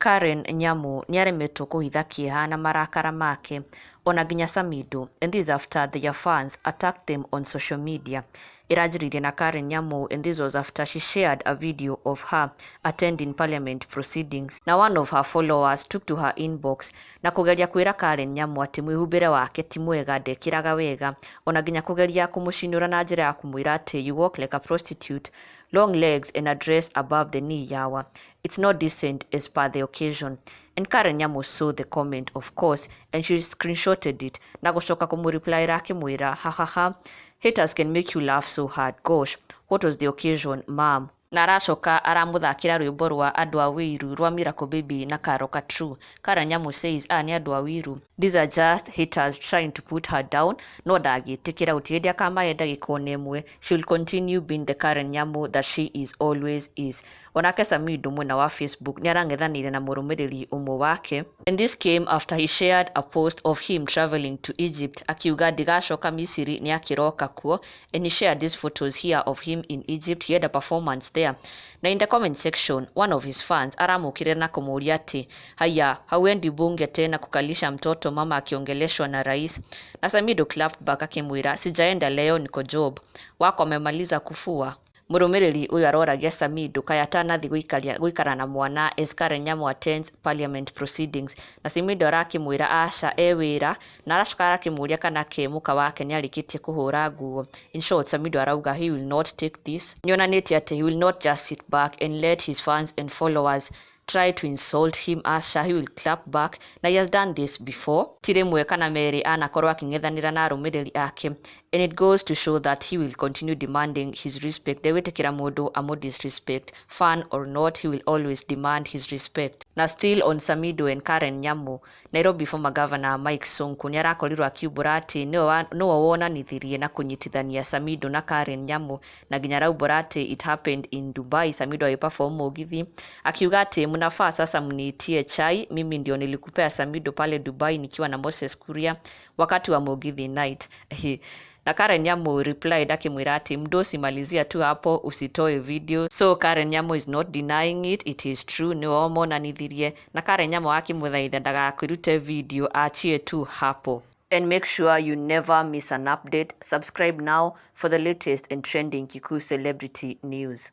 Karen Nyamu nĩaremetwo kũhitha kĩeha na marakara make ona nginya Samidoh, and this after their fans attacked them on social media. Ĩranjĩrĩirie na Karen Nyamu, and this was after she shared a video of her attending parliament proceedings, na one of her followers took to her inbox na kũgeria kwĩra Karen Nyamu atĩ mwĩhumbĩre wake ti mwega, ndekĩraga wega, ona nginya kũgeria kũmũcinũra na njĩra ya kũmwĩra atĩ, "You walk like a prostitute, long legs and a dress above the knee, yawa. It's not decent as per the occasion." And Karen Nyamu saw the comment, of course, and she screenshotted it na gũcoka kũmũreplyra akĩmwĩra, "Hahaha, haters can make you laugh so hard. Gosh, what was the occasion, ma'am?" Na aracoka aramũthakĩra rwĩmbo rwa andũ a Wĩiru rwa Miracle Baby na Karo True. Karen Nyamu says aya nĩ andũ a Wĩiru, these are just haters trying to put her down, no ndangĩtĩkĩra, gũtirĩ hĩndĩ akamahe ndagĩka ona ĩmwe. She will continue being the Karen Nyamu that she is always is. Onake Samidoh mwena wa Facebook nĩ arang'ethanĩire na mũrũmĩrĩri ũmwe wake, and this came after he shared a post of him traveling to Egypt, akiuga ndigacoka Misiri, nĩ akĩroka kuo. And he shared these photos here of him in Egypt. He had a performance there, na in the comment section one of his fans aramũkĩrĩra na kũmũria atĩ, "Haya, hauendi bunge tena kukalisha mtoto mama akiongeleshwa na rais?" Na Samidoh clapped back akimwĩra, "Sijaenda leo, niko job. Wako amemaliza kufua?" Mũrũmĩrĩri ũyũ aroragia Samidoh kaĩ atanathi gũikara na mwana as Karen Nyamu attends parliament proceedings, na Samidoh arakĩmwĩra aca, e wĩra, na aracoka arakĩmũria kana ke mũka wake nĩarĩkĩtie kũhũra nguo. In short, Samidoh arauga he will not take this. Nĩonanĩtie atĩ he will not just sit back and let his fans and followers try to insult him. Aca, he will clap back, na he has done this before. Ti rĩmwe kana merĩ anakorwo akĩng'ethanĩra na arũmĩrĩri ake, and it goes to show that he will continue demanding his respect. Ndegwĩtĩkĩra mũndũ amũ disrespect, fan or not. He will always demand his respect. Na still on Samidoh and Karen Nyamu, Nairobi former governor Mike Sonko nĩ arakorirwo akiumbũra atĩ nĩwe wonanithirie na kũnyitithania Samidoh na Karen Nyamu, na nginya araumbũra atĩ it happened in Dubai, Samidoh agĩperform mũgithi, akiuga atĩ, "Mnafaa sasa mniitie chai, mimi ndio nilikupea Samidoh pale Dubai nikiwa na Moses Kuria wakati wa Mugithi night." Na Karen Nyamu replied akimwĩra atĩ, "Mdosi, malizia tu hapo, usitoe video." So Karen Nyamu is not denying it, it is true, nĩwe wamonanithirie, na Karen Nyamu akĩmũthaitha ndagakĩrute video, achie tu hapo. And make sure you never miss an update. Subscribe now for the latest and trending Kikuyu celebrity news.